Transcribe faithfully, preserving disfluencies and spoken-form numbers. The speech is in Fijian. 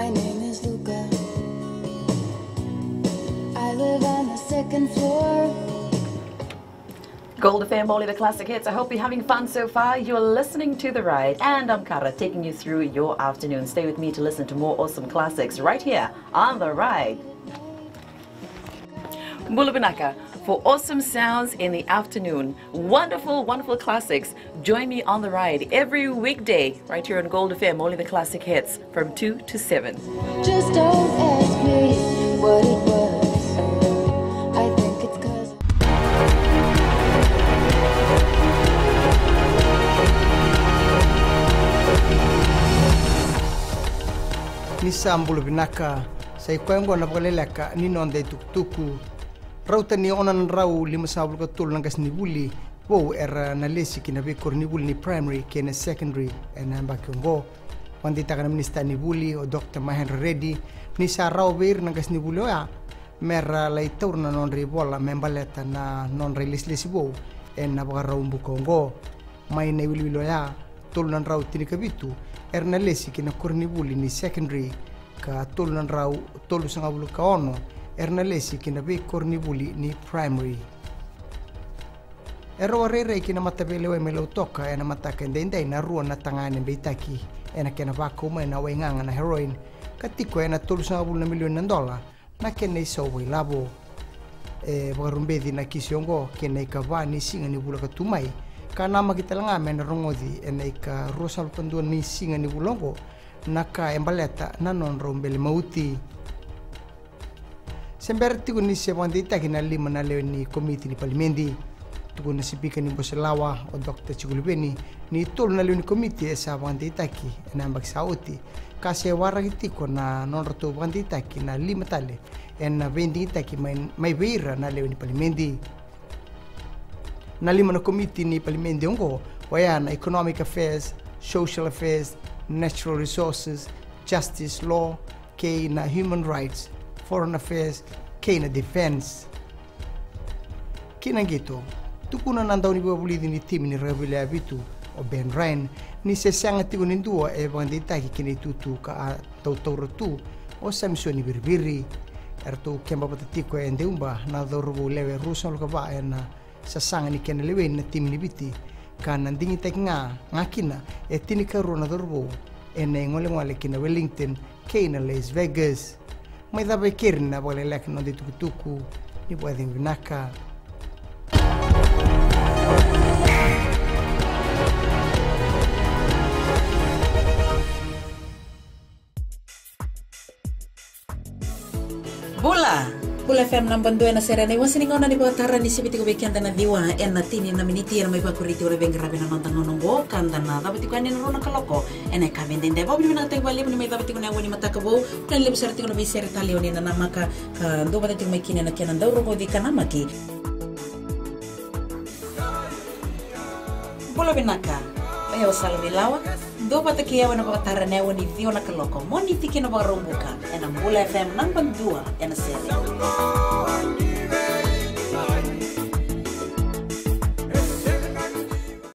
My name is Luca. I live on the second floor. Gold F M, only the classic hits. I hope you're having fun so far. You're listening to The Ride, and I'm Kara, taking you through your afternoon. Stay with me to listen to more awesome classics right here on The Ride. Bula vinaka. For awesome sounds in the afternoon, wonderful, wonderful classics. Join me on The Ride every weekday right here on Gold F M, only the classic hits, from two to seven. Just don't ask me what it was. I think it's 'cause Ni sa bula vinaka. Sa i koya oqo na vakaleleka ni noda itukutuku. Rauta ni ono na drau limasagavulu ka tolu na qasenivuli vou era na lesi ki na veikoronivuli ni primary kei na secondary ena yabaki oqo. Vakadeitaka na minisita ni vuli, o Doctor Mahendra Reddy, ni sa rawa vei ira na qasenivuli oya me ra lai taura na nodra ivola me baleta na nodra ilesilesi vou ena Vakaraubuka oqo. Mai na iwiliwili oya, tolu na drau tinikavitu era na lesi ki na koronivuli ni secondary, ka tolu na drau tolusagavulu ka ono era na lesi ki na veikoronivuli ni primary. E rau a rairai ki na mataveilewai mai Lautoka ena mataka edaidai na rua na tagane beitaki ena kena vakau mai na waigaga na heroin, ka tiko ena tolusagavulu na milioni na dola na kena isau vakailavo. E vakarubeci na kisi oqo ki na ikava ni siga ni vula ka tu mai, ka namaki talega me na rogoci ena ikaruasagavulu ka dua ni siga ni vula oqo na ka e baleta na nodrau bele mauti. Se bera tiko ni se vakadeitaki na lima na lewe ni komiti ni palimedi. Tukuna na sipika ni Boselawa, o Doctor Jiko Luveni, ni tolu na lewe ni komiti e sa vakadeitaki ena yabaki sa oti, ka se waraki tiko na nodratou vakadeitaki na lima tale ena veidigitaki mai, mai vei ira na lewe ni palimedi. Na lima na komiti ni palimedi oqo oya na Economic Affairs, Social Affairs, Natural Resources, Justice Law, kei na Human Rights, Foreign Affairs, kei na Defence. Ki na qito, tukuna na daunivakavulici ni timi ni rakavi lewe vitu, o Ben Ryan, ni se sega tiko ni dua e vakadeitaki ki na itutu ka a tautaura tu, o Samisoni Viriviri. Eratou keba vata tiko e Deuba na cauravou lewe ruasagavulu ka va ena sasaga ni kena leweni na timi ni Viti, ka na digitaki ga, ga kina e tinikarua na cauravou ena igolegole ki na Wellington kei na Las Vegas. Mai cava e keri na vakaleleka ni noda itukutuku. Ni vakacegu vinaka. Bula! Bula F M naba dua ena sere ena iwase ni gauna ni vakatara ni sivi tiko vei keda na ciwa ena tini na miniti ena mai vakuri tiko na veiqaravi ena noda gauna oqo ka da na cava tiko yani ena rua na kaloko ena yakavi edaidai. Vakavinavinakataki vakalevu ni mai cava tiko na aua ni mataka vou. Ka levu sara tiko na veisere talei o ni na namaka ka dua vata tiko mai kina ena kena dau rogoci ka namaki. Bula vinaka. O yau Sala Vilawa. Dua vata kei au ena vakatara ena aua ni ciwa na kaloko mo ni tiki na Vakaraubuka ena Bula F M naba dua ena sere.